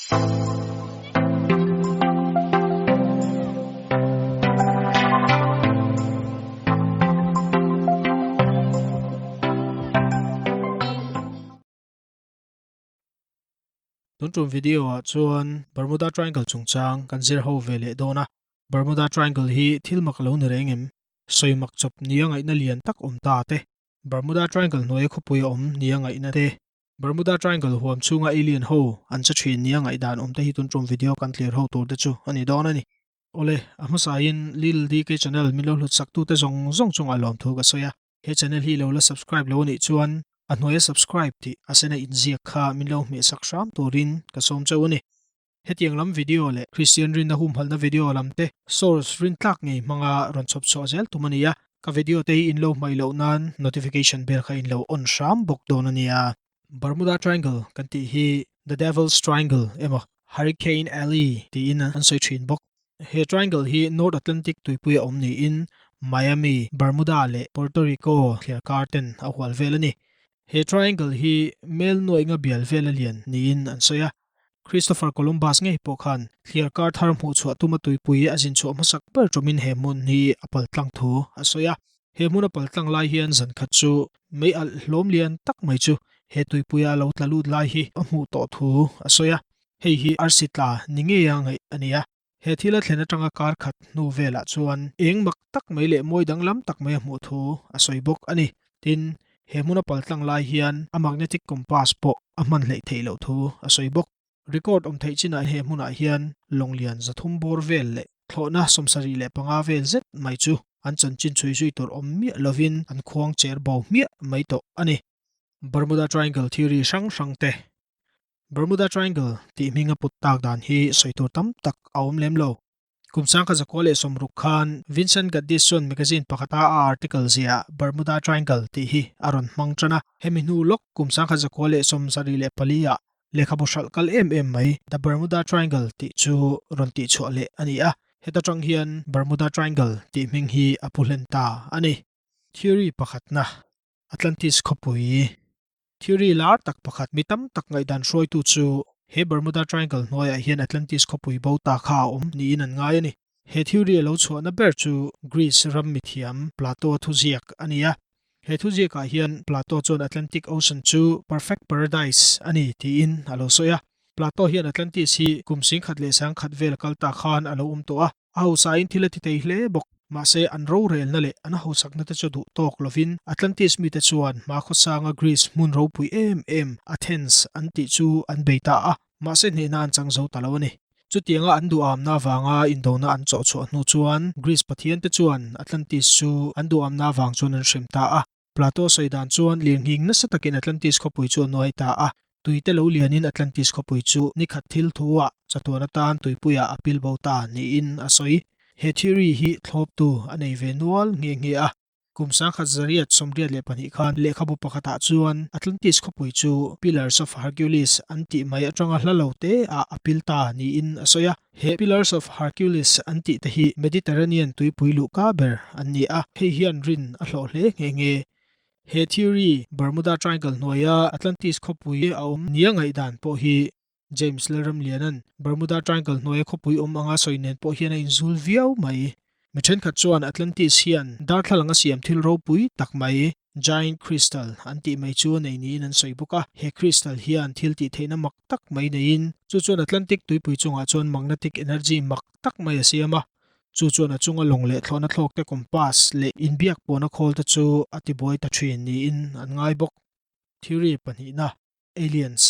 Tun tum video ah chuan Bermuda Triangle chungchang kan zir ho ve leh dawn a. Bermuda Triangle hi thil mak lo ni reng em? Sawi mak chawp nia ngaihna lian tak awm ta te. Bermuda Triangle hnuaia khawpui a awm nia ngaihna te. Bermuda Triangle huam chhunga alien ho an che thin nia ngaihdan awm te hi tun tum video kan tlir ho tur te chu a ni dawn a ni. Awle, a hmasain Lil DK channel min lo hlut sak tute zawng zawng chungah lawmthu ka sawi a. He channel hi lo la subscribe lo anih chuan a hnuaia subscribe tih a sena inziak kha min lo hmeh sak hram turin ka sawm chauh a ni. Hetiang lam video leh Kristian rinna humhalhna video lam te source rintlak ngei hmanga rawn chhawp chhuah zel tum a ni a, ka video te hi in lo hmaih loh nan notification bell kha in lo on hram bawk dawn a nia. Bermuda Triangle kan tih hi The Devil's Triangle emaw Hurricane Alley tiin an sawi thin bawk. He triangle hi North Atlantic tuipuia awm niin Miami, Bermuda leh Puerto Rico thliarkar ten a hual vel a ni. He triangle hi mel nuainga bial vela lian niin an sawi a. Christopher Columbus ngei pawh khan thliarkar thar hmuhchhuah tuma tuipui a zinchhuah hmasak ber ṭawmin he hmun hi a paltlang thu a sawi a. He hmun a paltlang lai hian zan khat chu mei alh hlawm lian tak mai chu he tuipuia a lo tla lut lai hi a hmuh tawh thu a sawi a. Hei hi arsi tla ni ngeia ngaih a ni a. He thil a thlen atanga kar khat hnu velah chuan eng mak tak mai leh mawi danglam tak mai a hmuh thu a sawi bawk a ni. Tin, he hmuna paltlang lai hian a magnetic compass pawh a hman hleih theih loh thu a sawi bawk. Record awm theih chinah he hmunah hian lawnglian 300 bawr vel leh thlawhna 75 vel zet mai chu an chanchin chhui zui tur awm miah lovin an khuang cher bo hmiah mai tawh a ni. Bermuda Triangle theory hrang hrang te Bermuda Triangle tih hming a put tak dan hi sawi tur tam tak a awm lem lo. Kum 1960 khan Vincent Gaddis chuan magazine pakhata a article ziah Bermuda Triangle tih hi a rawn hmang tan a. Hemi hnu lawk kum 1974 ah lehkhabu hralh kal em em mai The Bermuda Triangle tih chu rawn tihchhuah leh a ni a. Heta tang hian Bermuda Triangle tih hming hi a pu hlen ta a ni. Theory pakhatna, Atlantis khawpui. Theory lar tak pakhat mi tam tak ngaihdan hruaitu chu he Bermuda Triangle hnuaiah hian Atlantis khawpui bo ta kha a awm niin an ngai a ni. He theory a lo chhuahna ber chu Greece ram mithiam Plato-a thuziak a ni a. He thuziakah hian Plato chuan Atlantic Ocean chu perfect paradise a ni tiin a lo sawi a. Plato hian Atlantis hi kum 11,000 vel kal ta khan a lo awm tawh a. A hausain thil a ti thei hle bawk. Mahse, an rorelna leh an hausakna te chu duh tawk lovin Atlantis mite chuan hmakhawsanga Greece hmun ropui em em Athens an tih chu an bei ta a, mahse hnehna an chang zo ta lo a ni. Chutianga an duhamna avanga indona an chawhchhuah hnu chuan Greece pathiante chuan Atlantis chu an duhamna avang chuan an hrem ta a. Plato sawi dan chuan lirnghing nasa takin Atlantis khawpui chu a nuai ta a, tuite lo lianin Atlantis khawpui chu nikhat thil thu-ah chatuan atan tuipuiah a pil bo ta niin a sawi. He theory hi thlawptu a nei ve nual nghe nghe a. Kum 1982 khan lehkhabu pakhatah chuan Atlantis khawpui chu Pillars of Hercules an tih mai atanga hla lo te ah a pil ta niin a sawi a. He Pillars of Hercules an tih te hi Mediterranean tuipui luhka ber an ni a, hei hian rin a hlawh hle nghe nghe. He theory, Bermuda Triangle hnuaia Atlantis khawpui a awm nia ngaihdan pawh hi James Lalramliana'n Bermuda Triangle hnuaia khawpui awm anga sawi nen pawh hian a inzul viau mai. Mi thenkhat chuan Atlantis hian darthlalang a siam thil ropui tak mai, Giant Crystal an tih mai chu a nei niin an sawi bawk a, he crystal hian thil tih theihna mak tak mai neiin chu chuan Atlantic tuipui chungah chuan magnetic energy mak tak mai a siam a, chu chuan a chunga lawng leh thlawhna thlawk te compass leh inbiak pawhna khawl te chu a tibuai ta thin niin an ngai bawk. Theory pahnihna. Aliens.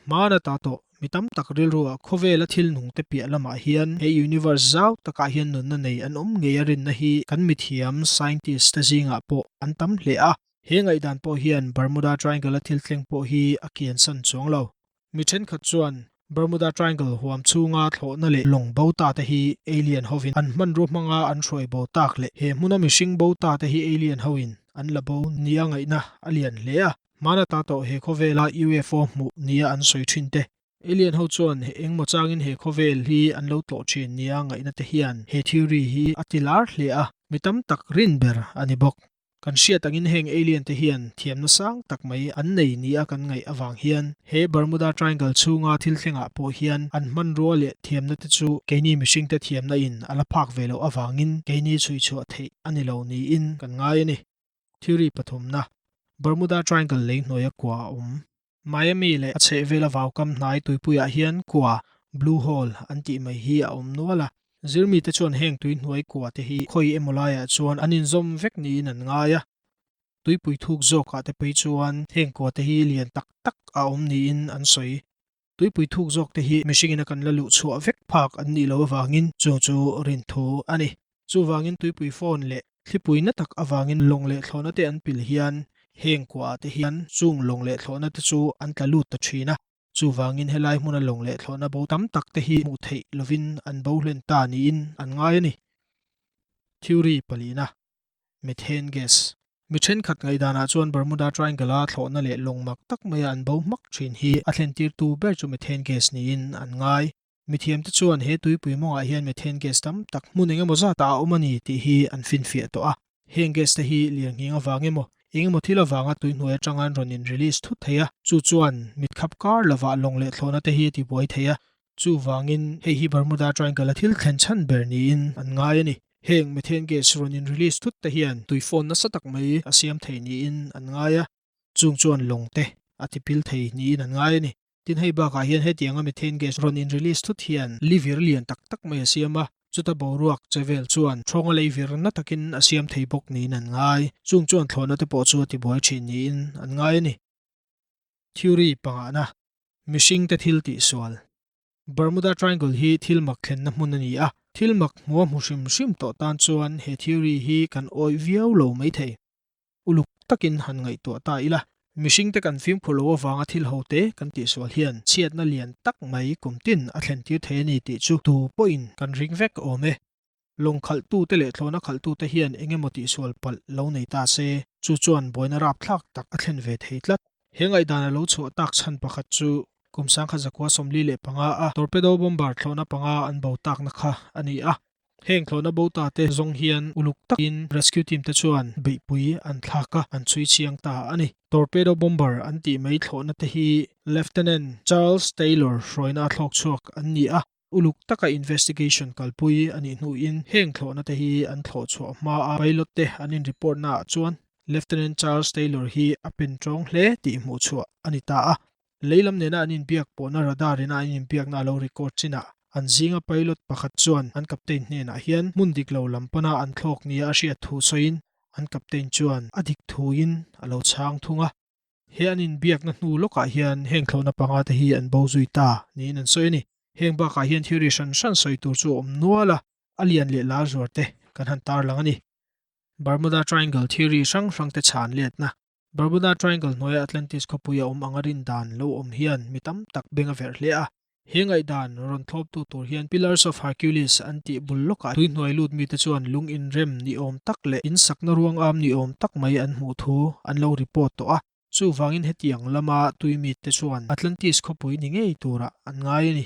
Hmana ta tawh, mi tam tak rilruah khawvela thil nung te piah lamah hian he universe zau takah hian nunna nei an awm ngei a rinna hi kan mithiam, scientist, te zingah pawh an tam hle a. He ngaihdan pawh hian Bermuda Triangle a thil thleng pawh hi a kiansan chuang lo. Mi thenkhat chuan Bermuda Triangle huam chhunga thlawhna leh lawng bo ta te hi alien hovin an hmanrua hmanga an hruai bo tak leh he hmuna mihring bo ta te hi alien hoin an la bo nia ngaihna a lian hle a. Hmana ta tawh he khawvela UFO hmuh nia an sawi thin te. Alien ho chuan engmaw changin he khawvel hi an lo tlawh thin nia ngaihna te hian he theory hi a ti lar hle a, mi tam tak rin ber a ni bawk. Kan hriat angin heng alien te hian thiamna sang tak mai an nei nia kan ngaih avang hian he Bermuda Triangle chhunga thil thlengah pawh hian an hmanrua leh thiamna te chu keini mihringte thiamna in a la phak ve loh avangin keini chhuichhuah theih a ni lo niin kan ngai a ni. Theory pathumna, Bermuda Triangle lei hnuaia kua a awm. Miami leh a chhehvela vaukam hnai tuipuiah hian kua, Blue Hole, an tih mai hi a awm nual a. Zirmite chuan heng tui hnuai kua te hi khawi emaw laiah chuan an inzawm vek niin an ngai a. Tuipui thuk zawkah te phei chuan heng kua te hi lian tak tak a awm niin an sawi. Tuipui thuk zawk te hi mihringin a kan la luh chhuah vek phak an nih loh avangin chu chu rinthu a ni. Chuvangin tuipui phone leh thlipui na tak avangin lawng leh thlawhna te an pil hian heng kuahah te hian chung lawng leh thlawhna te chu an tla lut ta thin a. Chuvangin helai hmuna lawng leh thlawhna bo tam tak te hi hmuh theih lovin an bo hlen ta niin an ngai a ni. Theory palina, Methane Gas. Mi thenkhat ngaihdanah chuan Bermuda Triangle-a thlawhna leh lawng mak tak maia an bo hmak thin hi a thlentirtu ber chu methane gas niin an ngai. Mithiamte chuan he tuipui mawngah hian methane gas tam tak hmun eng emaw zatah a awm a ni tih hi an finfiah tawh a. Heng gas te hi lirnghing avang emaw, eng emaw thil avanga tuihnuai atanga an rawn in release thut thei a, chu chuan mitkhap kar lovah lawng leh thlawhna te hi a tibuai thei a. Chuvangin hei hi Bermuda Triangle a thil thlen chhan ber niin an ngai a ni. Heng methane gas rawn in release thut te hian tuifawn nasa tak mai a siam thei niin an ngai a, chung chuan lawng te a tipil thei niin an ngai a ni. Tin hei bakah hian hetianga methane gas rawn in release thut hian livir lian tak tak mai a siam a, chuta boruak che vel chuan thawnga leivir na takin a siam thei bawk niin an ngai. Chung chuan thlawhna te pawh chu a tibuai thin niin an ngai a ni. Theory pangahna, Mihring te thil tihsual. Bermuda Triangle hi thil mak thlenna hmun a ni a, thil mak hmua hmu hrim hrim tawh tan chuan he theory hi kan awih viau lo maithei. Uluk takin han ngaihtuah ta ila, mihringte kan fimkhur lo avanga thil hote kan tihsual hian chhiatna lian tak mai kum tin a thlentir thei a ni tih chu tu pawhin kan ring vek awm e. Lawng khalhtute leh thlawhna khalhtute hian eng emaw tihsual palh lo nei ta se, chu chuan buaina rapthlak tak a thlen ve thei tlat. He ngaihdan a lo chhuah tak chhan pakhat chu kum sangkhat zakua 45 a torpedo bomber thlawhna panga an bo takna kha a ni a. Heng thlawhna bo ta te zawng hian uluk takin rescue team te chuan beihpui an thlak a, an chhui chiang ta a ni. Torpedo bomber an tih mai thlawhna te hi Lieutenant Charles Taylor hruaina a thlawk chhuak an ni a, uluk taka investigation kalpui a nih hnuin heng thlawhna te hi an thlawh chhuah hma a, pilot te an in report naah chuan Lieutenant Charles Taylor hi a pen tawng hle tih hmuh chhuah a ni ta a. Lei lam nena an inbiak pawhna radar ina an inbiakna a lo record chinah an zinga pilot pakhat chuan an captain hnenah hian hmun dik lo lam pana an thlawk nia a hriat thu sawiin an captain chuan a dik thuin a lo chhang thung a. He an inbiakna hnu lawkah hian heng thlawhna panga te hi an bo zui ta niin an sawi a ni. Heng bakah hian theory hran hran sawi tur chu a awm nual a, a lian leh lar zuar te kan han tarlang a ni. Bermuda Triangle theory hrang hrang te chhan letna Bermuda Triangle hnuaia Atlantis khawpui a awm anga rin dan lo awm hian mi tam tak beng a verh hle a. He ngaihdan rawn thlawptu tur hian Pillars of Hercules an tih bul lawkah tuihnuai lut mite chuan lung inrem ni awm tak leh in sakna ruang am ni awm tak mai an hmuh thu an lo report tawh a. Chuvangin hetiang lama tui mite chuan Atlantis khawpui ni ngei turah an ngai a ni.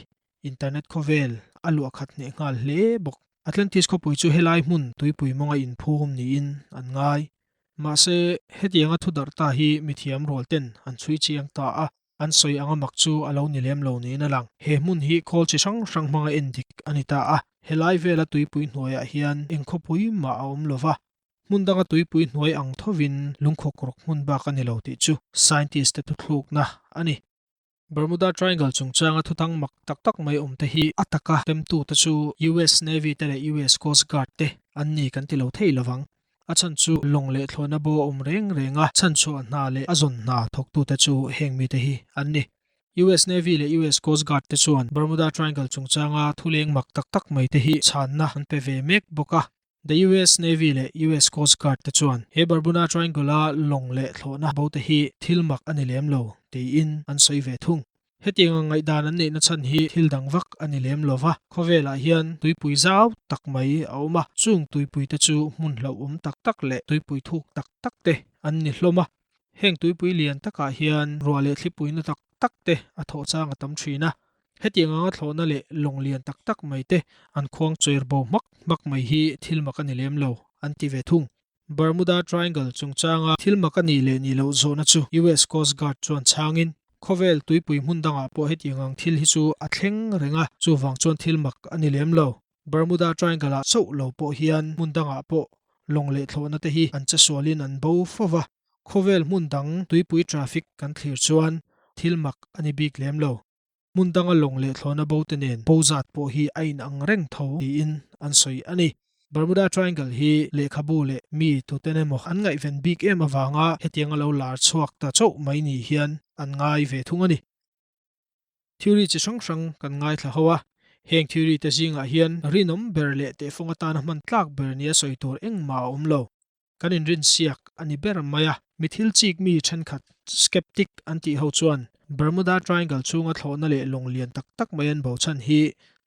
Internet khawvel a luah khat hneh nghal hle bawk. Atlantis khawpui chu helai hmun tuipui mawnga inphum niin an ngai. Mahse, hetianga thu darh ta hi mithiam rual ten an chhui chiang ta a, an sawi anga mak chu a lo ni lem lo niin a lang. He hmun hi khawl chi hrang hrang hmanga en dik a ni ta a, helai vela tuipui hnuaiah hian eng khawpui mah a awm lo va, hmun danga tuipui hnuai ang thovin lungkhawk rawk hmun bak a ni lo tih chu scientist te thuthlukna a ni. Bermuda Triangle chungchanga thutang mak tak tak mai awm te hi a taka temtu te chu US Navy te leh US Coast Guard te an ni kan ti lo thei lovang. A chhan chu lawng leh thlawhna bo a awm reng reng a, chhanchhuah hna leh a zawn hna thawktu te chu heng mite hi an ni. US Navy leh US Coast Guard te chuan Bermuda Triangle chungchanga thuleng mak tak tak mai te hi chhanna an pe ve mek bawk a. The US Navy leh US Coast Guard te chuan he Bermuda Triangle-a lawng leh thlawhna bo te hi thil mak a ni lem lo tiin an sawi ve thung. Hetiang ang ngaihdan an neihna chhan hi thil dang vak a ni lem lo va, khawvelah hian tuipui zau tak mai a awm a, chung tuipui te chu hmun hlauhawm tak tak leh tuipui thuk tak tak te an ni hlawm a. Heng tuipui lian takah hian ruah leh thlipui na tak tak te a thawh chang a tam thin a. Hetiang anga thlawhna leh lawng lian tak tak mai te an khuang chawi bo hmak hmak mai hi thil mak a ni lem lo, an ti ve thung. Bermuda Triangle chungchanga thil mak a nih leh nih loh zawhna chu US Coast Guard chuan chhangin, Khawvel tuipui hmun dangah pawh hetiang ang thil hi chu a thleng reng a, chuvang chuan thil mak a ni lem lo. Bermuda Triangle-ah chauh lo pawh hian hmun dangah pawh lawng leh thlawhna te hi an che sualin an bo fo va, khawvel hmun dang tuipui traffic kan thlir chuan thil mak a ni bik lem lo. Hmun danga lawng leh thlawhna bo te nen bo zat pawh hi a inang reng tho tiin an sawi a ni. Bermuda Triangle hi lehkhabu leh mi tuten emaw an ngaihven bik em avanga hetiang a lo lar chhuak ta chauh mai ni hian an ngai ve thung a ni. Theory chi hrang hrang kan ngaithla ho a, heng theory te zingah hian rinawm ber leh tehfawng atana hman tlak ber nia sawi tur engmah a awm lo. Kan inrinsiak a ni ber mai a. Mi thil chik mi thenkhat, skeptic, an tih ho chuan Bermuda Triangle chhunga thlawhna leh lawng lian tak tak mai an bo chhan hi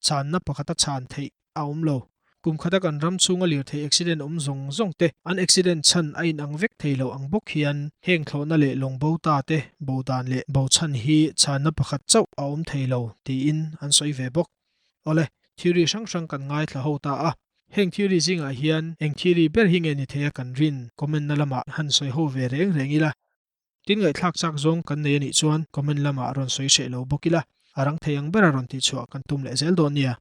chhanna pakhata chhan theih a awm lo. Kum khata kan ram chhunga lirthei accident awm zawng zawng te an accident chhan a inang vek thei lo ang bawk hian heng thlawhna leh lawng bo ta te bo dan leh bo chhan hi chhanna pakhat chauh a awm thei lo tiin an sawi ve bawk. Awle, theory hrang hrang kan ngaithla ho ta a. Heng theory zingah hian eng theory ber hi nge ni thei a kan rin comment na lamah han sawi ho ve reng reng ila. Tin ngaihthlak chak zawng kan nei anih chuan comment lamah rawn sawi hreh lo bawk ila, a rang thei ang bera rawn tihchhuah kan tum leh zel dawn nia.